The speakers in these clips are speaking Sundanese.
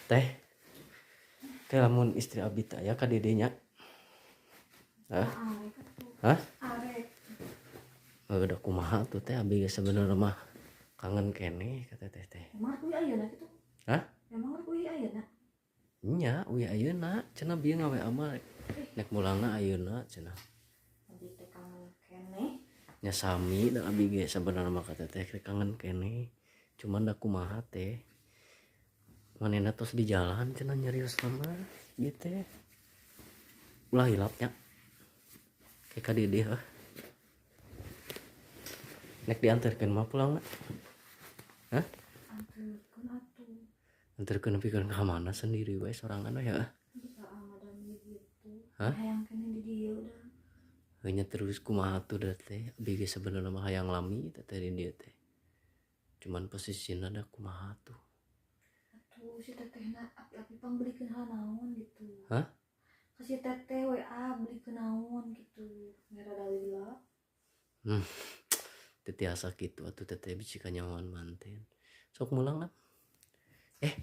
Teh. Teh lamun istri abi teh aya ka dieu nya. Hah? Hah? Arek. Udah kumaha tuh teh abi geus sebenarnya mah kangen keneh ka teteh teh. Emang rek uih ayeuna kitu? Hah? Emang rek uih ayeuna? Nya, uih ayeuna cenah bieu ngawe ama nek mulangna ayeuna cenah. Abi teh kangen keneh. Nya sami da abi ge sabenerna mah ka teteh kangen keneh. Cuman da kumaha teh. Manehna tos di jalan cenah nyarios mah ieu teh. Ulah hilap nya. Kayak ka dieu heuh. Nek diantarkeun mah pulangna. Hah? Anterkeun atuh. Anterkeun nepi ka mana sendiri we sorangan we heuh. Hah? Hayang keneh di dieu da. Heunya terus kumaha atuh da teh. Abi ge sabenerna mah hayang lami teh di dieu teh. Cuman posisina da kumaha tuh. Atuh si tetehna api-api pangbeulikeun hal naon gitu. Hah? Ka si teteh WA belikeun naon gitu. Merah dalila. Teu tiasa kitu atuh teteh bisi kanyahoan manten. Sok mulang lah.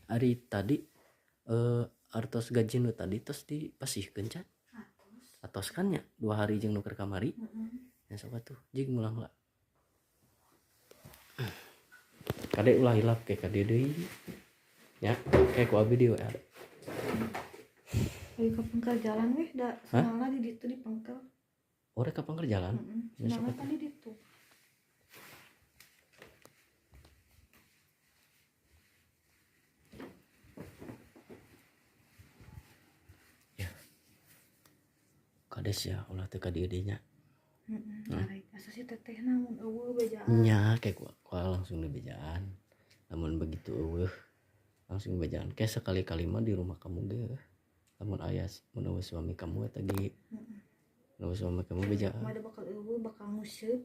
Ari tadi artos gaji nu tadi tos dipasihkeun can? Atos. Atos kan nya 2 hari jeung nu keur kamari. Heeh. Ya sok atuh jig mulang lah. Kade ulah hilap ke kade deui. Ya, kayak ku abi di WA. Ayo ke pengker jalan weh da sendalna di ditu di pengker. Oh, rek ka pengker jalan? Heeh. Ya, sok Sendalna atuh. tadi ditu. Ya. Kades ya ulah teu ka dieu deui nya. Heeh, arek asa si tetehna mun eueuh bejaan. Nya kayak ku langsung dibejaan. Lamun begitu eueuh langsung bejaan. Kayak sekali-kali mah di rumah kamu ge. Lamun aya mun eueuh suami kamu eta ge. Heeh. Eueuh suami kamu bejaan. Mah da bakal eueuh bakal nguseup.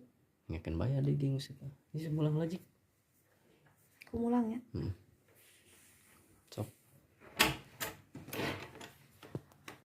Nyakeun bae adi ge nguseup. Ini semulang lagi. Kumulang ya? Heeh.